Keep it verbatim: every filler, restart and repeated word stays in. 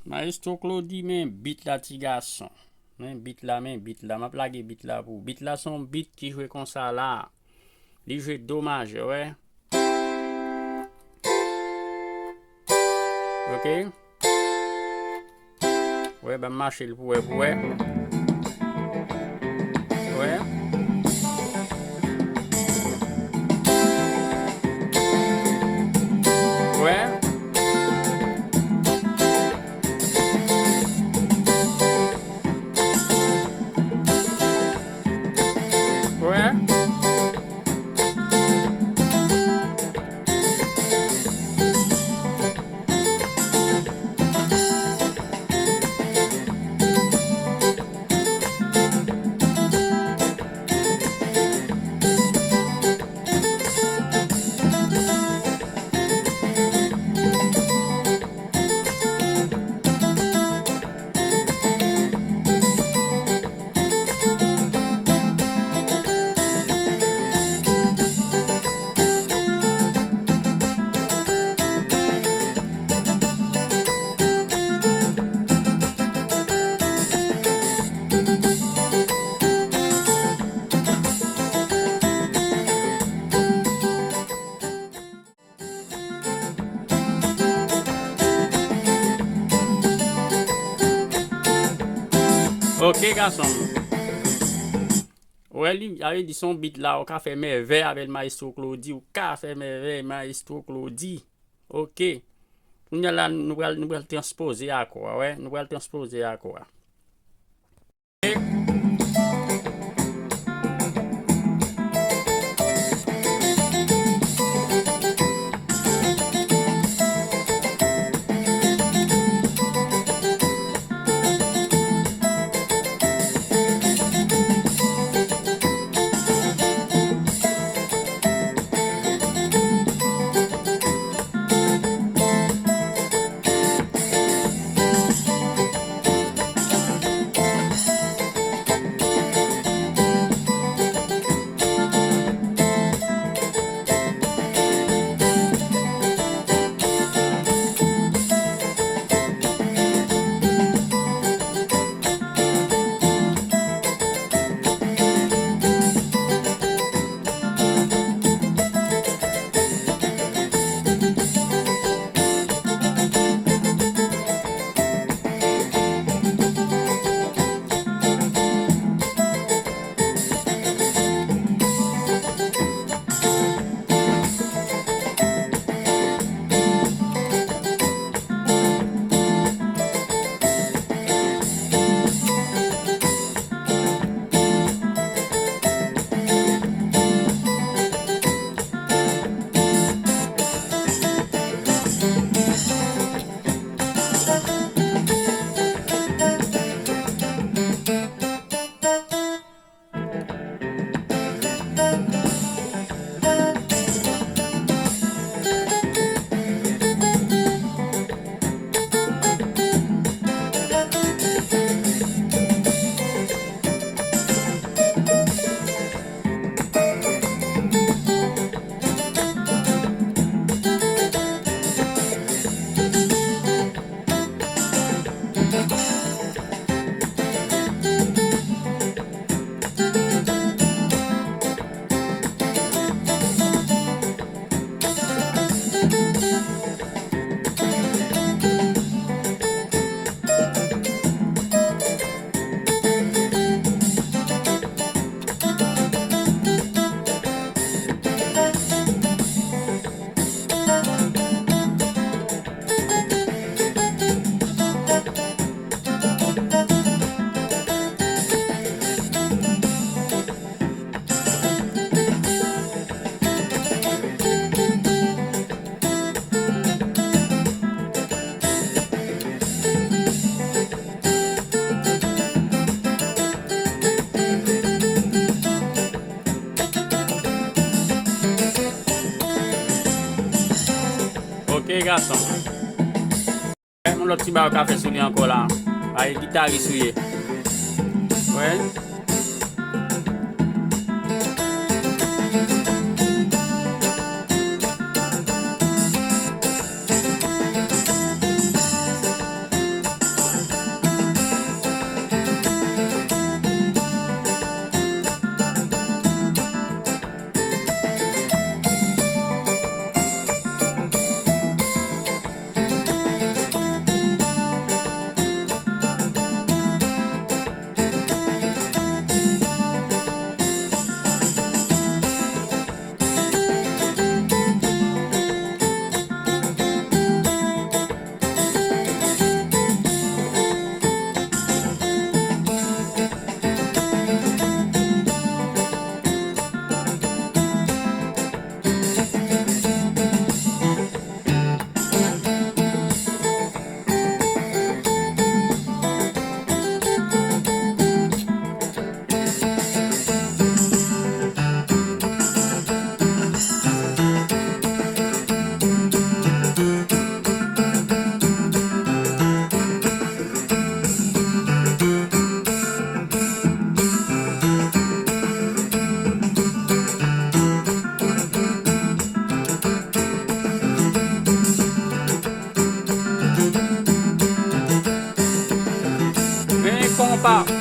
Maestro Claudy, men beat la, ti gason. Men beat la, men beat la. M ap lage beat la pou ou. Beat la se yon beat ki jwe konsa la. Li jwe do majè, wè. Ok. Wè, ban m mache l pou wè, pou wè. Wè. Wè. Wè. Ok, gason. Ou wè li, sa vle di se yon beat la, ou ka fè mèvèy avè l, Maestro Claudy, ou ka fè mèvèy, Maestro Claudy. Ok. Kounye a la, nou pral, nou pral transpoze akò a, wè, nou pral transpoze akò a. Ok, gason. Yon lòt ti bagay ou ka fè sou li ankò la. Ay, gitaris ou ye. Wè. Ah,